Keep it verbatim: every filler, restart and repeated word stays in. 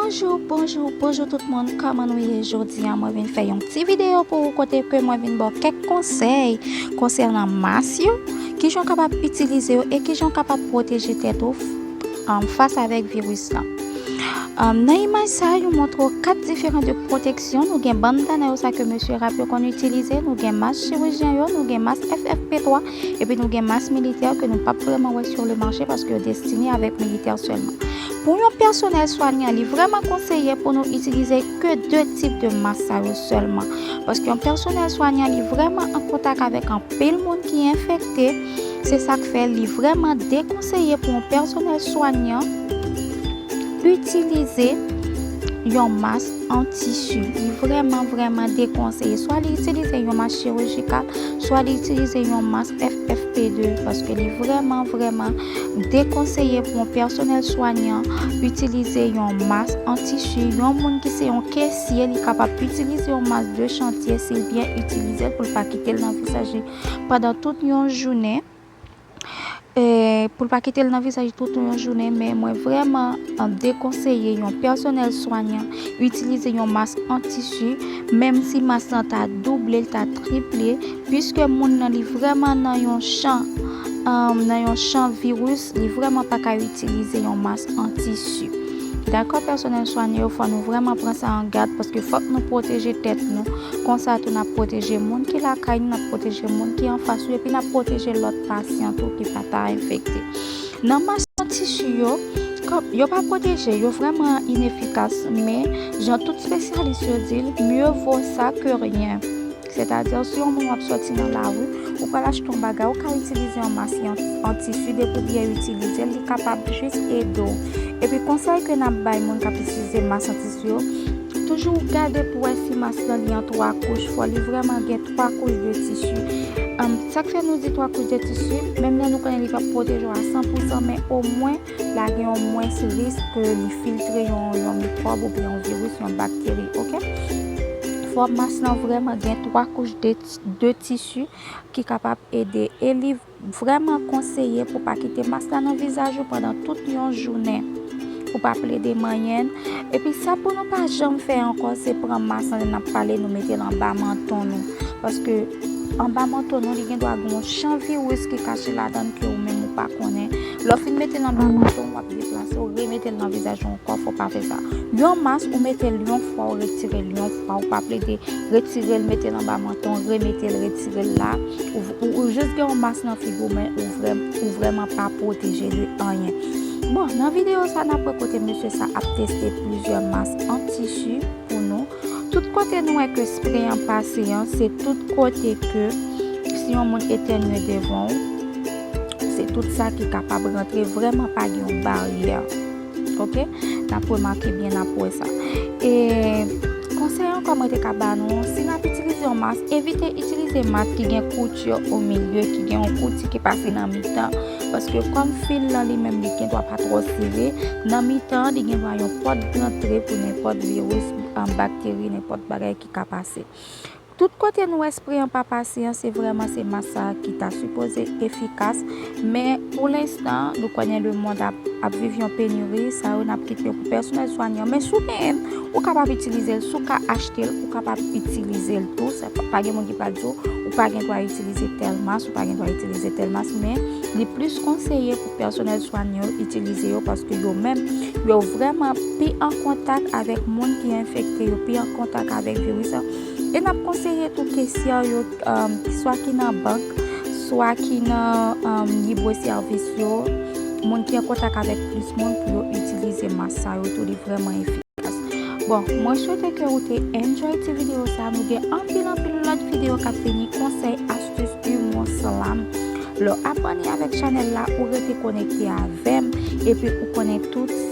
Bonjou, bonjou, bonjou tout moun. Kòman nou ye jodi a? Mwen vin fè yon ti videyo pou ou kote ke mwen vin ba w kèk konsèy konsènan mas yo, kijan w kapab itilize yo e kijan w kapab pwoteje tèt ou, um, fas avèk viris lan. Um, nan imaj sa, yo montre w kat diferan de pwoteksyon. Nou gen bandana yo sa ke mesye rap yo konn itilize, nou gen mas chirijyen yo, nou gen mas F F P twa, epi nou gen mas militè ke nou p ap vrèman wè sur le marché paske yo destine avèk militè sèlman. Pou yon pèsonèl swanyan, li vrèman konseye pou nou itilize ke de tip de mas sa yo sèlman. Paske yon pèsonèl swanyan, li vrèman an kontak avèk anpil moun ki enfekte. Se sa k fè li vrèman dekonseye pou yon pèsonèl swanyan itilize yon mas an tisi. Li vrèman, vrèman dekonseye. Swa li itilize yon mas chirijikal, swa li itilize yon mas F F P de, paske li vrèman, vrèman dekonseye pou yon pèsonèl swanyan itilize yon mas an tisi. Yon moun ki se yon kesye, li kapab itilize yon mas de chantye si l byen itilize l pou l pa kite l nan vizaj li pandan tout yon jounen. E, pou l pa kite l nan vizaj li tout yon jounen, men mwen vrèman, um, dekonseye yon pèsonèl swanyan itilize yon mas an tisi, menm si mas lan ta double, l ta triple, piske moun nan li vrèman nan yon chan, um, nan yon chan viris, li vrèman pa ka itilize yon mas an tisi. Dakò, pèsonèl swanyan yo, fò nou vrèman pran sa an gad, paske fòk nou pwoteje tèt nou. Konsa tou, n ap pwoteje moun ki lakay nou, n ap pwoteje moun ki anfas nou, epi n ap pwoteje lòt pasyan tou ki pa ta enfekte. Nan mas an tisi yo, kòm yo pa pwoteje, yo vrèman inefikas, men jan tout espesyalis yo di l, mieux vaut ça que rien. Sètadi, si yon moun w ap sòti nan lari, ou pral achte yon bagay, ou ka itilize yon mas an, an tisi, depi w byen itilize l, li kapab jis ede w. Epi konsèy ke n ap bay moun k ap itilize mas an tisi yo, toujou gade pou wè si mas lan li an twa kouch, fò li vrèman gen twa kouch de tisi. Em, sa k fè nou di twa kouch de tisi, menm lè nou konnen li p ap pwoteje w a san pou san, men omwen, la gen yon mwens risk ke li filtre yon, yon mikwòb oubyen yon viris, yon bakteri, oke? Fò mas lan vrèman gen twa kouch de, de tisi ki kapab ede. E li vrèman konseye pou pa kite mas la nan vizaj ou pandan tout yon jounen, pou pa plede manyen l. Epi sa pou nou pa janm fè ankò, se pran mas lan, lè n ap pale, nou mete l anba manton nou. Paske anba manton nou, li gen dwa gen yon chan viris ki kache ladan l ke ou menm ou pa konnen. Lè w fin mete l anba manton w, w ap deplase, w remete l nan vizaj ou ankò, fò w pa fè sa. Yon mas, ou mete l yon fwa, w retire l yon fwa, ou pa plede retire l, mete l anba manton, remete l, retire l la. Ou, ou, ou jis gen yon mas nan figi w, men ou vrè-, ou vrèman pa pwoteje de anyen. Bon, nan videyo sa, n ap wè kote mesye sa ap teste plizyè mas an tisi pou nou. Tout kote nou wè ke spre an pase an, se tout kote ke si yon moun etènye devan w, se tout sa ki kapab rantre, vrèman pa gen yon baryè. Oke? N ap remake byen, n ap wè sa. E konsèy ankò mwen te ka ba nou, si n ap itilize yon mas, evite itilize mas ki gen kouti o milye, ki gen yon kouti ki pase nan mitan. Paske kòm fil lan li menm li gen dwa pa twò sere, nan mitan an li gen dwa yon pòt rantre pou nenpòt viris, an, bakteri, nenpòt bagay ki ka pase. Tout kote nou wè spre an pa pase an, se vrèman se mas sa a ki ta sipoze efikas, men pou lenstan, nou konnen lemonn ap, ap viv yon peniri, sa yo n ap kite yo pou pèsonèl swanyan. Men si w genyen l, ou kapab itilize l, si w ka achte l, ou kapab itilize l tou. Sa pa, pa gen moun ki pral di w, ou pa gen dwa itilize tèl mas, ou pa gen dwa itilize tèl mas, men li plis konseye pou pèsonèl swanyan yo itilize yo, paske yo menm, yo vrèman pi an kontak avèk moun ki enfekte, yo pi an kontak avèk viris lan. E n ap konseye tou kesyè yo, um, swa ki nan bank, swa ki nan, um, libre sèvis yo, moun ki an kontak avèk plis moun, pou yo itilize mas sa yo tou, li vrèman efikas. Bon, mwen swete ke ou te enjoy ti videyo sa. Nou gen anpil, anpil lòt videyo k ap vini, konsèy, astis, imò, slam. Lè w abòne avèk chanèl la, ou rete konekte avè m, epi ou konnen tout sa.